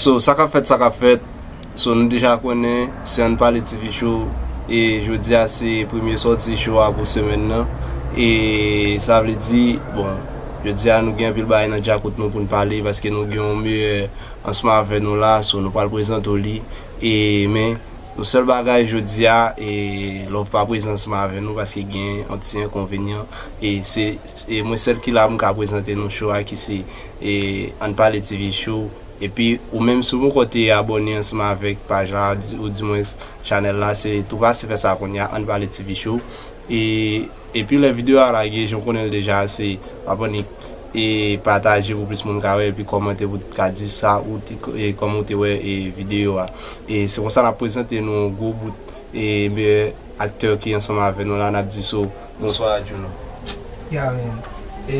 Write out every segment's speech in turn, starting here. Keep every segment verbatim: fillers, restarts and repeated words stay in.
So, sa k ap fèt, sa k ap fèt. So, nou deja konnen, se Ann Pale T V Show. E jodi a, se premye sòti show a pou semèn nan. E sa vle di, bon, jodi a, nou gen anpil bagay nan djakout nou pou n pale, paske nou gen yon meyè ansanm avè nou la, so nou pral prezante w li. E, men, yon sèl bagay jodi a, e, Love pa prezan ansanm avè nou, paske gen yon ti enkonvenyan. E se, e mwen sèl ki la pou m ka prezante nou show a, ki se, e, Ann Pale T V Show. Epi, ou menm, si w poko te abòne ansanm avèk paj la, di- oudimwens chanèl la, se tou pase fè sa kounye a, Ann Pale T V Show. E, epi lè videyo a lage, jan w konnen l deja, se abòne e pataje pou plis moun ka wè, epi kòmante pou ka di sa ou te, e kòman ou te wè e videyo a. E se konsa n ap prezante nou yon gwo bout e meyè aktè ki ansanm avè nou la, n ap di so, bonswa Juno. Ya, men. E,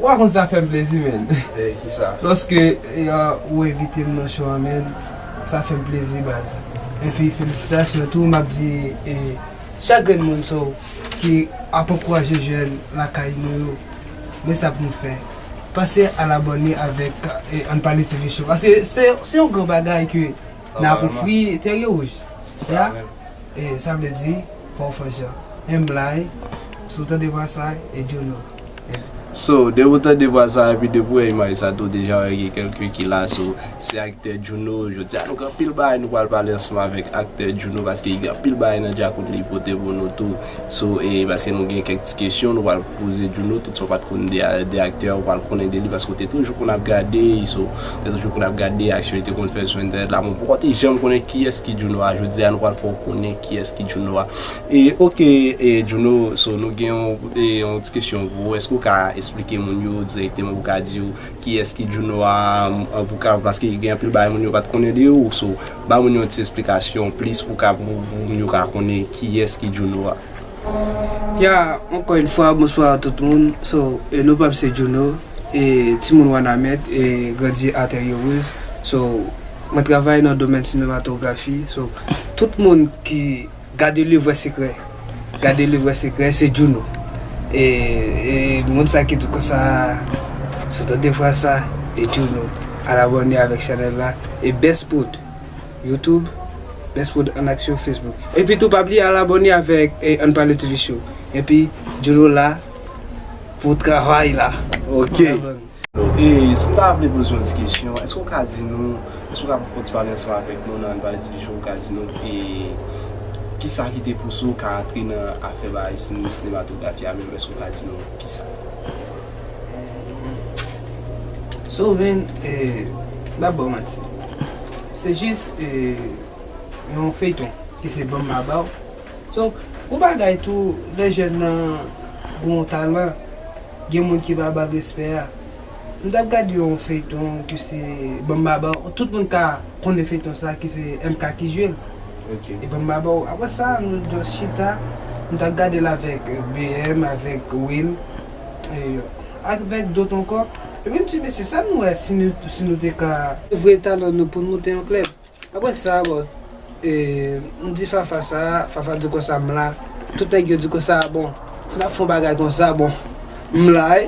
w a konn sa fè m plezi, men. E, kisa? Lòske, e, ou envite m nan show an, men, sa fè m plezi, baz. Epi, felisitasyon tou, m ap di, e, chak grenn moun so ki ap ankouraje jèn lakay nou yo, men sa pou n fè. Pase al abòne avèk, e, Ann Pale T V Show. Paske se, se yon gran bagay ke n ap ofri Tèrye Wouj. Se sa menm. E sa vle di, fò w fè jan. Menm la, e, si w tande vwa sa, e Juno. So, depi w tande vwa sa, epi depi w wè imaj sa tou, deja w wè gen kèlke ki la, so, se aktè Juno. Jodi a, nou gen anpil bagay nou pral pale ansanm avèk aktè Juno, paske gen anpil bagay nan djakout li pote pou nou tou. So, e, paske nou gen kèk ti kesyon, nou pral poze Juno, tout sa w pa t konn de, de aktè, ou pral konnen de li, paske w te toujou konn ap gade, so, w te toujou konn ap gade aksyon li te konn fè sou entènèt la, men w poko te janm konnen kiyès ki Juno a. Jodi a, nou pral fè w konnen kiyès ki Juno a. E, oke, e, Juno, so, nou gen yon, e, yon ti kesyon pou ou. Èske w ka esplike moun yo dirèkteman, pou ka di yo kiyès ki Juno a, an, pou ka, paske gen anpil bagay moun yo pa t konnen de ou, so, ba moun yo yon ti esplikasyon plis pou ka, pou, pou moun yo ka konnen kiyès ki Juno a. Ya, encore une fois, bonsoir à tout le monde. So, e non pa m se Juno, e timoun Wanament, e grandi a Terre Heureuse. So, mwen travay nan domèn sinematografi. So, tout moun ki gade Le Vrai Secret, gade Le Vrai Secret, se Juno. E, e moun sa ki di konsa, si w tande vwa sa, e Juno. Al abòne avèk chanèl la, e Best Prod. YouTube, Best Prod en Action, Facebook. Epi tou, pa bliye al abòne avèk, e, Ann Pale T V Show. Epi, Juno la pou travay la. Ok. E, si n ta vle poze yon ti kesyon, èske w ka di nou, èske w ka fè yon ti pale ansanm avèk nou nan Ann Pale T V Show, ou ka di nou, e, kisa ki te pouse w ka antre nan afè bagay sine-, sinematografi a menm, èske w ka di nou kisa? So, men, e, m ap ba w manti. Se jis, e, yon feyton ki se Ban m ma ba w. So, yon bagay tou, lè jèn nan gen yon talan, gen moun ki pa ba l respè a. M t ap gade yon feyton ki se Ban m ma ba w. Tout moun ka konnen feyton sa ki se M K ki jwe l. Ok. E Ban m ma ba w. Apre sa, nou just chita, m t ap gade l avèk B M, avèk Will. E, avèk dòt ankò. Epi m di, mesye, sa nou wè si nou, si nou te ka. Vre talan nou pou n moute yon klèb. Apre sa, bon, e, m di Fafa sa, Fafa di konsa m la. Tout nèg yo di konsa, bon, si n ap fè yon bagay konsa, bon, m la, e.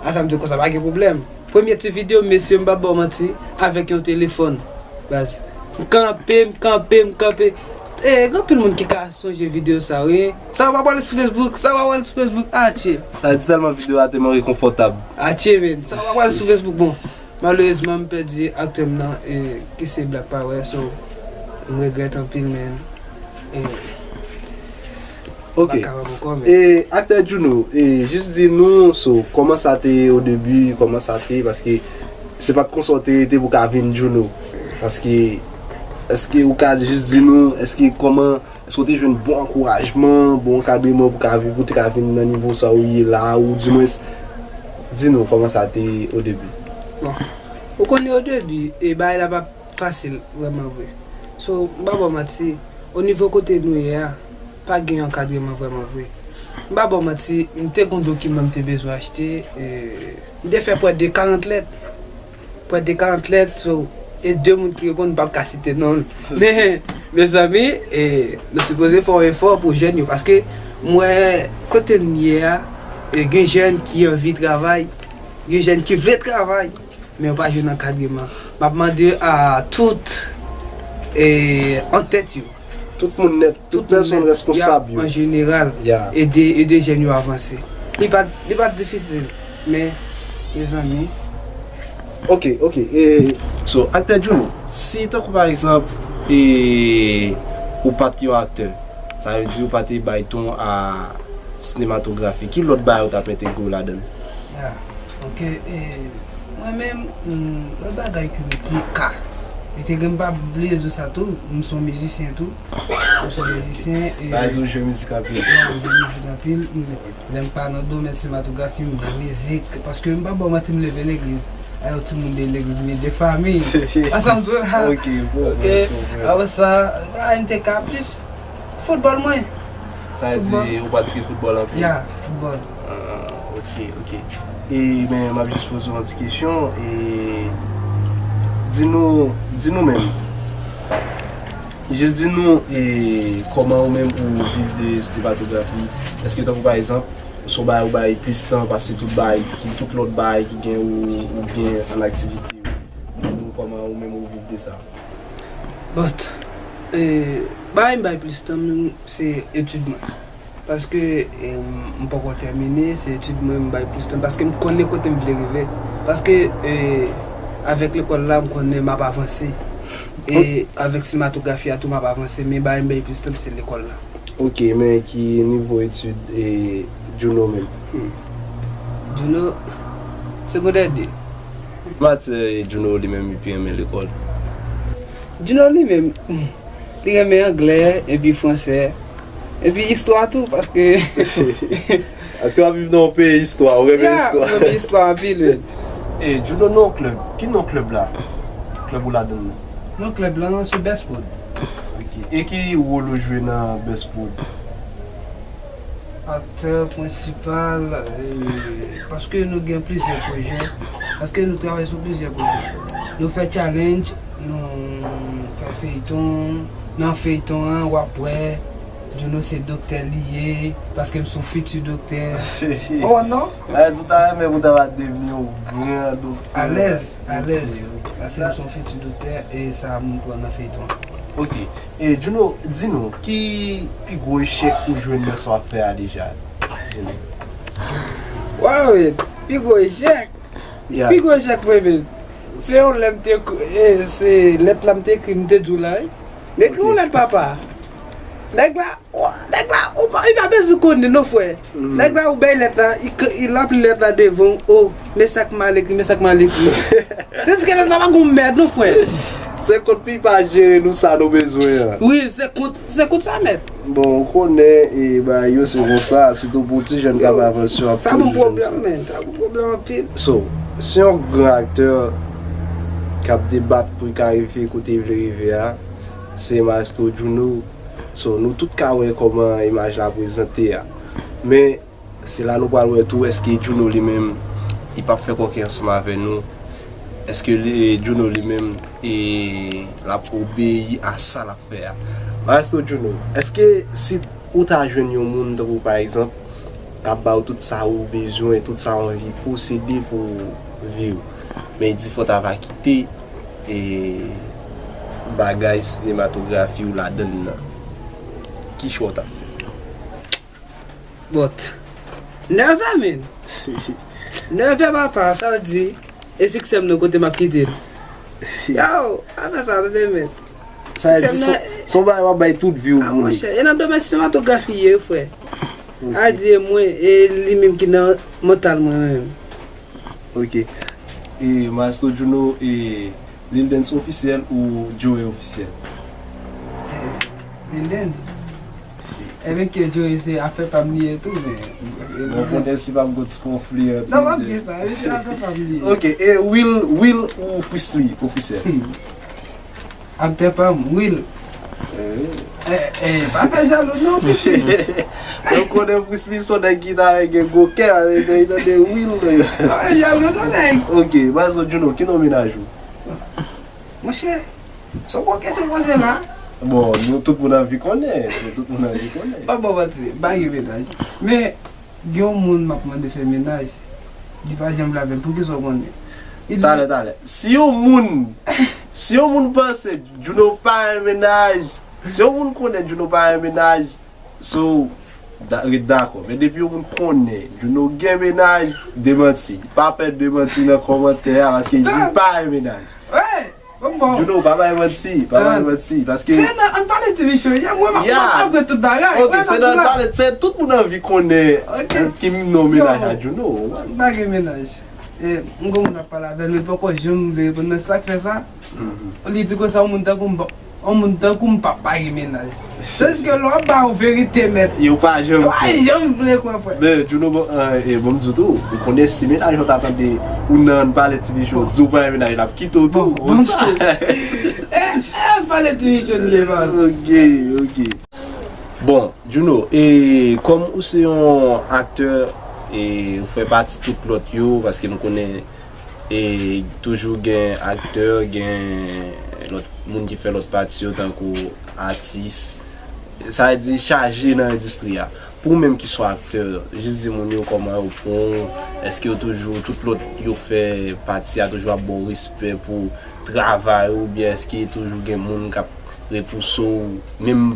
Asa m di konsa, pa gen pwoblèm. Premye ti videyo, mesye, m p ap ba w manti, avèk yon telefòn. Baz. M kanpe, m kanpe, m kanpe. E, gen anpil moun ki ka sonje videyo sa, wi. Sa w pa pral sou Facebook, sa w pa pral sou Facebook, atye. Sa di tèlman videyo a tèlman rekonfòtab. Atye, men. Sa w pa pral sou Facebook, bon. Malerezman, m pèdi aktè m nan, e, ki se Black Power, so, m regrèt anpil, men, e, Ok. Pa kapab ankò, men. E, aktè Juno, e, jis di nou, so, kòman sa te ye o debi, kòman sa te ye, paske se pa t konsa w te rete pou w ka vin Juno. Paske, èske ou ka jis di nou, èske kòman, èske w te jwenn bon ankourajman, bon ankadreman pou w ka vin, pou w te ka vin nan nivo sa w ye la, ou dimwens, di nou kòman sa te ye o debi? Bon, ou konnen o debi, e bagay la pa fasil, vrèman vre. So, m pa ba w manti, o nivo kote nou ye a, pa gen ankadreman vrèman vre. M pa ba w manti, m te gen yon dokiman m te bezwen achte, e, m te fè prè de karant lèt. Prè de karant lèt, so, e de moun ki reponn, m p ap ka site non l. Men, mezanmi, e, nou sipoze fè yon efò pou jèn yo, paske m wè kote n ye a, e, gen jèn ki anvi travay, gen jèn ki vle travay. men yo pa jwenn ankadreman. M ap mande a tout, e, antèt yo, Tout moun nèt, tout pèsonn reskonsab yo. An jeneral, ede, ede jèn yo avanse. Li pa, li pa difisil, men, mezanmi. Ok, ok. E, so, aktè Juno, si tankou pa egzanp, e, ou pa t yon aktè, sa vle di ou pa te bay ton a sinematografi, ki lòt bagay ou t ap entegre w ladan l? Ya, ok, e, mwen menm, mm, lòt bagay ke m te ka entegre, m pa bliye di w sa tou, m se yon mizisyen tou. M se yon mizisyen. E, sa vle di ou jwe mizik anpil? Ya, m jwe mizik anpil. M, lè m pa nan domèn sinematografi, m nan mizik. Paske m pa ba w manti, m leve legliz. Ayò, timoun de legliz, m de fanmi. Ansanm tou la. Ok, bon, ok. Apre sa, bagay m te ka plis foutbòl mwen. Sa vle di ou pratike foutbòl anpil? Ya, foutbòl. Ah, ok, ok. E, men, m ap jis poze w yon ti kesyon. E, di nou, di nou menm. Jis di nou, e, kòman ou menm ou viv de sinematografi? Èske, tankou pa egzanp, se yon bagay ou bay plis tan pase tout bagay, ki tout lòt bagay ki gen ou, ou gen an aktivite yo? Di nou kòman ou menm ou viv de sa. Bon, e, bagay m bay plis tan, se etid mwen. Paske, e, m poko tèmine, se etid mwen m bay plis tan. Paske m konnen kote m vle rive. Paske, e, avèk lekòl la, m konnen m ap avanse. E avèk sinematografi a tou, m ap avanse. Men bagay m bay plis tan, se lekòl la. Ok, men ki nivo etid, e, Juno menm? Hmm. Juno, segondè de. Matyè, e, Juno li menm li pi renmen lekòl? Juno li menm, hmm, li renmen anglè, epi fransè, epi istwa tou, paske Paske w ap viv nan yon peyi istwa, ou renmen istwa. Ya, m renmen istwa anpil, wi. E, Juno, non klèb. Ki non klèb la? Klèb ou ladan l nan? Non klèb la, se Best Prod. Ok. E ki wòl ou jwe nan Best Prod? Aktè prensipal, e, paske nou gen plizyè pwojè, paske nou travay sou plizyè pwojè. Nou fè challenge, nou fè feyton, nan feyton an, w ap wè, Juno se doktè li ye, paske m se yon fiti doktè. Oh non? Bagay di w ta renmen pou w ta va devni yon gran doktè. Alèz, alèz. Paske m se yon fiti doktè, e sa m pran nan feyton an. Ok. E Juno, di nou, ki pi gwo echèk ou jwenn nan sa w ap fè a deja? Di nou. Waw, pi gwo echèk? Pi gwo echèk mwen menm, se yon lè m te, e, se lèt la m te ekri, m te di w la, wi. M ekri yon lèt, papa. Nèg la, nèg la, ou pa, li pa bezwen konnen non, frè. Nèg la, ou bay lèt la, li, li ranpli lèt la devan w, o, men sa k mal ekri, men sa k mal ekri. Tandiske lèt la pa gon mèd non, frè. Se kont pi pa jere nou sa nou bezwen an. Wi, se kont, se kont sa mèt. Bon, ou konnen, e, bagay yo se konsa, sitou pou ti jèn k ap avanse yo ap toujou. Sa bon pwoblèm, men, sa bon pwoblèm anpil. So, se yon gran aktè k ap debat pou l ka rive kote l vle rive a, se Maestro Juno. So, nou tout ka wè kòman imaj la prezante a. Men, se la nou pral wè tou èske Juno li menm, li p ap fè kòkè ansanm avè nou. Èske li, Juno li menm, e, l ap obeyi a sa l ap fè a? Maestro Juno, èske si ou ta jwenn yon moun, tankou pa egzanp, k ap ba w tout sa ou bezwen, tout sa ou anvi posede pou w viv, men li di fò w ta va kite, e, bagay sinematografi w ladan l nan, ki chwa w t ap fè? But, nève, men. Nève, papa, sa vle di, e siksè m nan kote m ap kite l. Yow, afè sa, tande, men. Sa vle di, se yon bagay w ap bay tout vi w pou li. A, monchè, e nan domèn sinematografi ye, frè. A di e mwen, e li menm ki nan mantal mwen menm. Ok. E Maestro Juno, e Lil Dance ofisyèl ou Joe ofisyèl? Lil Dance. Ebyen ke Joe se afè pa m li ye tou, men. Mwen konnen si p ap gon ti konfli ant nou de. Non, m ap di sa, se afè pa m li ye. Ok, e Will, Will ou Frisly ofisyèl? Aktè pa m, Will. Eh, eh, pa fè jalou non, Frisly. Ou konnen Frisly se yon nèg ki ta gen gwo kè, li tande Will. Pa fè jalou non, nèg. Ok, Maestro Juno, ki non mennaj ou? Monchè, se yon bon kesyon w poze la. Bon, nou tout moun anvi konnen, se tout moun anvi konnen. Pa ba w manti, m pa gen mennaj. Men, gen yon moun m ap mande fè mennaj, li pa janm vle avè m. Poukisa w konnen? Talè, talè. Si yon moun, si yon moun panse Juno pa gen mennaj, si yon moun konnen Juno pa gen mennaj, so, da- ret dakò. Men depi yon moun konnen Juno gen mennaj, demanti. Pa pè demanti nan kòmantè a, paske li di pa gen mennaj. Wi, bon, bon. Juno, pa bay manti, pa bay manti, paske se nan, ann pale ti Micho, ya, mwen, mwen, mwen apre tout bagay. Ok, se nan ann pale, se tout moun anvi konnen ki non mennaj a Juno. Mwen pa gen mennaj. E, m gon moun ap pale avè l, men l poko janm vle reponn mwen, sa k fè sa. Li di konsa, yon moun tankou m, yon moun tankou m p ap pa gen mennaj. Tandis ke lè w ap ba yo verite, mèt, yo pa janm, yo pa janm vle kwè, frè. Men, Juno, bon, e, bon, m di w tou, ou konnen si mennaj ou ta tande ou nan ann pale ti Micho, di w pa gen mennaj, l ap kite w tou. Bon, bon, sa. E, e, ann pale ti Micho, li ye pa. Ok, ok. Bon, Juno, e kòm ou se yon aktè, e ou fè pati tout lòt yo, paske nou konnen, e toujou gen aktè, gen lòt moun ki fè lòt pati yo, tankou atis. Sa vle di chaje nan endistri a. Pou ou menm ki se yon aktè, jis di moun yo kòman yo pran w, èske yo toujou, tout lòt yo k fè pati a toujou ap ba w respè pou travay ou, oubyen èske toujou gen moun k ap repouse w, menm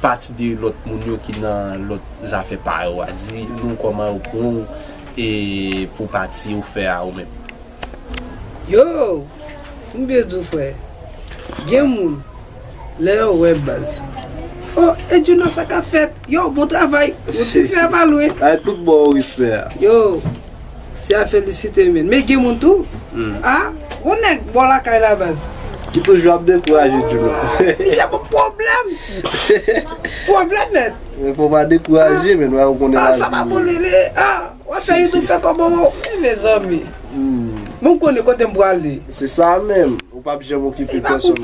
pati de lòt moun yo ki nan lòt zafè pa yo a, di nou kòman yo pran w e pou pati ou fè a ou menm. Yo, m byen di w, frè. Gen moun, lè yo wè baz. Oh, e Juno, sa k ap fèt? Yo, bon travay. Ou ti fè pa lwen. Ay, tout bon respè a. Yo, se a felisite, men. Men gen moun tou. Hmm. Ah, gon nèg bò lakay la, baz. Ki toujou ap dekouraje Juno. Misye bon pwoblèm. Pwoblèm, men. Men fò pa dekouraje, men, ou konnen lavi. Ah, sa pa bon, li, li. Ah. W ap fè YouTube, fè kòb, e mezanmi. Hmm. Bon, m konnen kote m prale. Se sa menm. Ou p ap janm okipe pèsonn.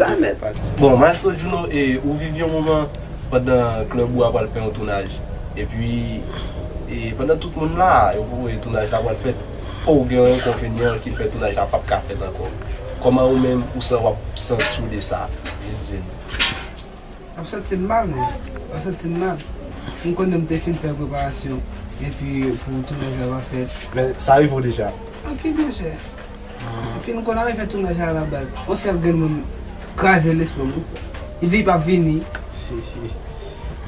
Bon, Maestro Juno, e, ou viv yon moman pandan klèb ou a pral fè yon tounaj. Epi, e, pandan tout moun la, yo pou wè tounaj la pral fèt. Ou gen yon enkonvenyan ki fè tounaj la p ap ka fèt ankò. Kòman ou menm, ou san, w ap santi w de sa? Jis di n. M ap santi m mal, men. M ap santi m mal. M konnen m te fin fè preparasyon, epi pou tounaj la pa fèt. Men sa rive w deja? Anpil, monchè. Epi m konn ap fè tounaj la, la baz. Yon sèl grenn moun kraze lespri m. Li di li p ap vini.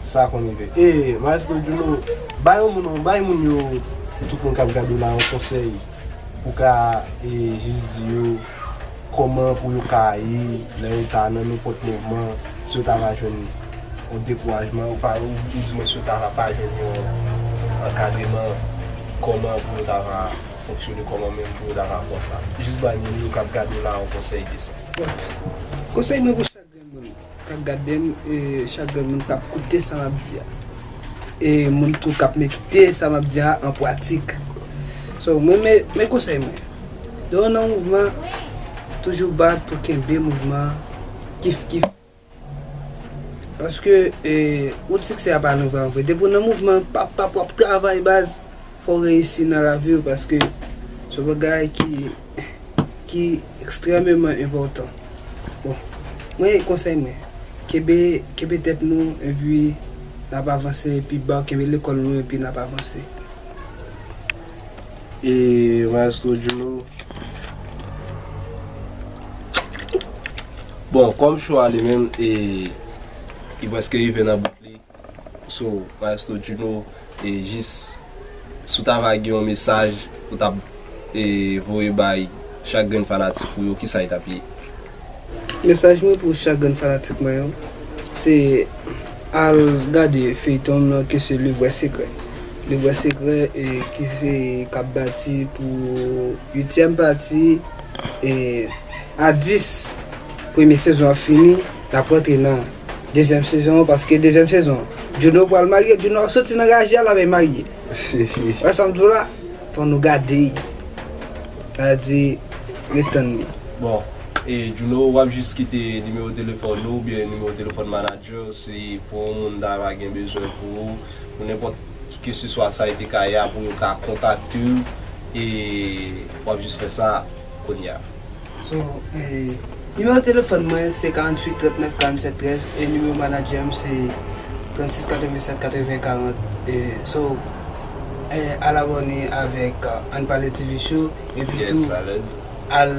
Sa konn rive. E, Maestro Juno, bay yon moun, bay moun yo, tout moun k ap gade w la, yon konsèy. Ou ka, e, jis di yo kòman pou yo ka ye lè yo ta nan nenpòt mouvman, si yo ta va jwenn yon dekourajman, ou pa, ou, ou di mwen si yo ta va pa jwenn yon ankadreman, kòman pou yo ta va fonksyone, kòman menm pou yo ta va pran sa. Jis bay moun yo k ap gade w la yon konsèy de sa. Konsèy mwen pou chak grenn moun k ap gade m, e chak grenn moun k ap koute sa m ap di a. E moun tou k ap mete sa m ap di a an pratik. So, mwen, men, men konsèy mwen. Lè w nan mouvman, toujou bat pou kenbe mouvman an kif kif. Paske, e, wout siksè a pa nan vre an vre. Depi w nan mouvman, pap, pap, w ap travay baz. Fò w reyisi nan lavi w, paske se yon bagay ki, ki ekstrèmeman enpòtan. Bon, mwen, konsèy mwen, kenbe, kenbe tèt nou, epi n ap avanse pi ba, kenbe lekòl nou, epi n ap avanse. E, Maestro Juno. Bon, kòm show a li menm, e, li prèske rive nan bout li. So, Maestro Juno, e jis, si w ta va gen yon mesaj pou w ta, e, voye bay chak grenn fanatik ou yo, kisa l t ap ye? Mesaj mwen pou chak grenn fanatik mwen yo, se al gade feyton m nan, ki se Le Vrai Secret. Le Vrai Secret, e, ki se k ap bati pou uityèm pati, e, a dis, premye sezon ap fini, n ap rantre nan dezyèm sezon, paske dezyèm sezon, Juno pral marye, Juno ap soti nan raje a, l ap marye. Wè sa m di w la? Fò nou gade. Sa di, ret tann li. Bon, e Juno, w ap jis kite nimewo telefòn ou, oubyen nimewo telefòn manadjè, si pou yon moun ta va gen bezwen pou ou, pou nenpòt keseswa sa e te ka ye a, pou yo ka kontakte w, e w ap jis fè sa kounye a. So, e, nimewo telefòn mwen se karanntuit trannèf karannsenk trèz, e nimewo manadjè m se trannsis katrevennsèt katreven karant. E, so, e, al abòne avèk, e, Ann Pale T V Show, epi tou, Al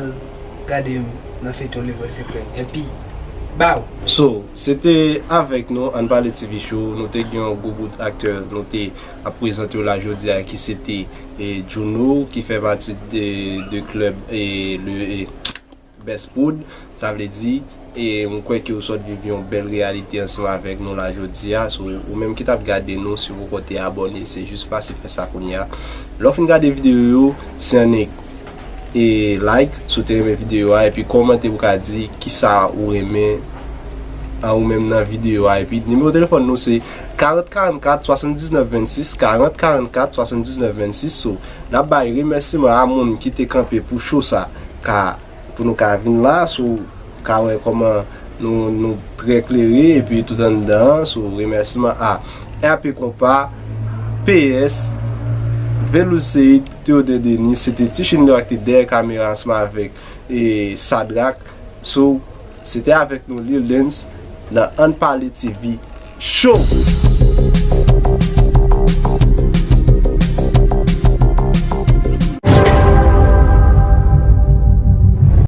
gade m nan feyton Le Vrai Secret. Epi, baw! So, se te avèk nou, Ann Pale T V Show, nou te gen yon gwo bout aktè, nou te ap prezante yo la jodi a, ki se te e, Juno, ki fè pati de, de klèb e, le, e, Best Prod, sa vle di, e m kwè ke ou sot viv yon bèl reyalite ansanm avèk nou la jodi a. So, ou menm ki t ap gade nou, si w poko te abòne, se jis pase fè sa kounye a. Lè w fin gade videyo yo, se annik e like, si w te renmen videyo a, epi kòmante pou ka di kisa ou renmen an ou menm nan videyo a. Epi nimewo telefòn nou se karant karannkat swasanndiznèf vennsis, karant karannkat swasanndiznèf vennsis. So, n ap bay remèsiman a moun ki te kanpe pou show sa ka, pou nou ka vin la. So, ka wè kòman nou, nou trè klere epi tout anndan an. So, remèsiman a R P Konpa, P S, Velouz Seyid, Theodore Denis, se te Ti Chin Noir ki te dèyè kamera ansanm avèk e Sadrak. So, se te avèk nou Lil Dance nan Ann Pale T V Show.